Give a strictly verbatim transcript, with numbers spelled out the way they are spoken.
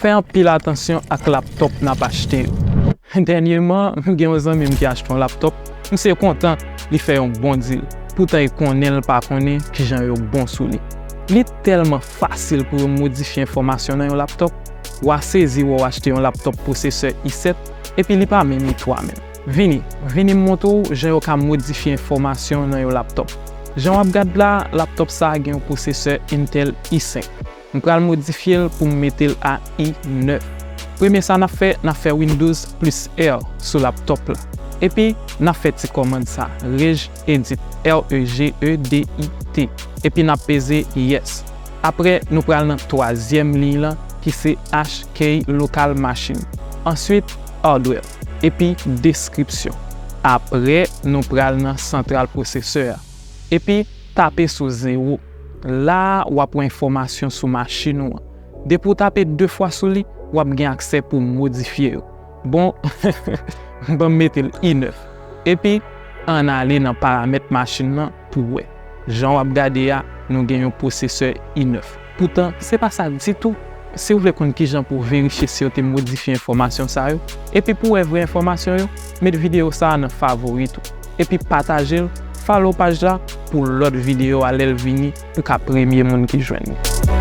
Fè anpil atansyon ak laptòp n ap achte yo. Dènyèman, m gen yon zanmi m ki achte yon laptòp. Misye kontan, li fè yon bon deal. Poutan, li konnen l pa konnen kijan yo bon sou li. Li tèlman fasil pou yo modifye enfòmasyon nan yon laptòp. W a sezi wè w achte yon laptòp pwosesè i sèt, epi li pa menm i twa menm. Vini, vini m montre w jan yo ka modifye enfòmasyon nan yon laptòp. Jan w ap gad la, laptòp sa a gen yon pwosesè Intel i senk. M pral modifye l pou m mete l a i nèf. Premye sa n ap fè, n ap fè Windows plis R sou laptòp la. Epi, n ap fè ti kòmand sa, regedit, R E G E D I T. Epi n ap peze yes. Apre, nou pral nan twazyèm liy lan ki se H K local machine. Answit, hardware. Epi deskripsyon. Apre, nou pral nan santral pwosesè a. Epi, tape sou zewo. La a, w ap wè enfòmasyon sou machin ou an. Depi w tape de fwa sou li, w ap gen aksè pou w modifye yo. Bon, ban m mete l i nèf. Epi, ann ale nan paramèt machin nan pou w wè. Jan w ap gade a, nou gen yon pwosesè i nèf. Poutan, se pa sa ditou. Si w vle konn kijan pou w verifye si yo te modifye enfòmasyon sa yo, epi pou w wè vrè enfòmasyon yo, met videyo sa a nan favori tou. Epi pataje l, follow paj la pou lòt videyo a lè l vini, ou ka premye moun ki jwenn li.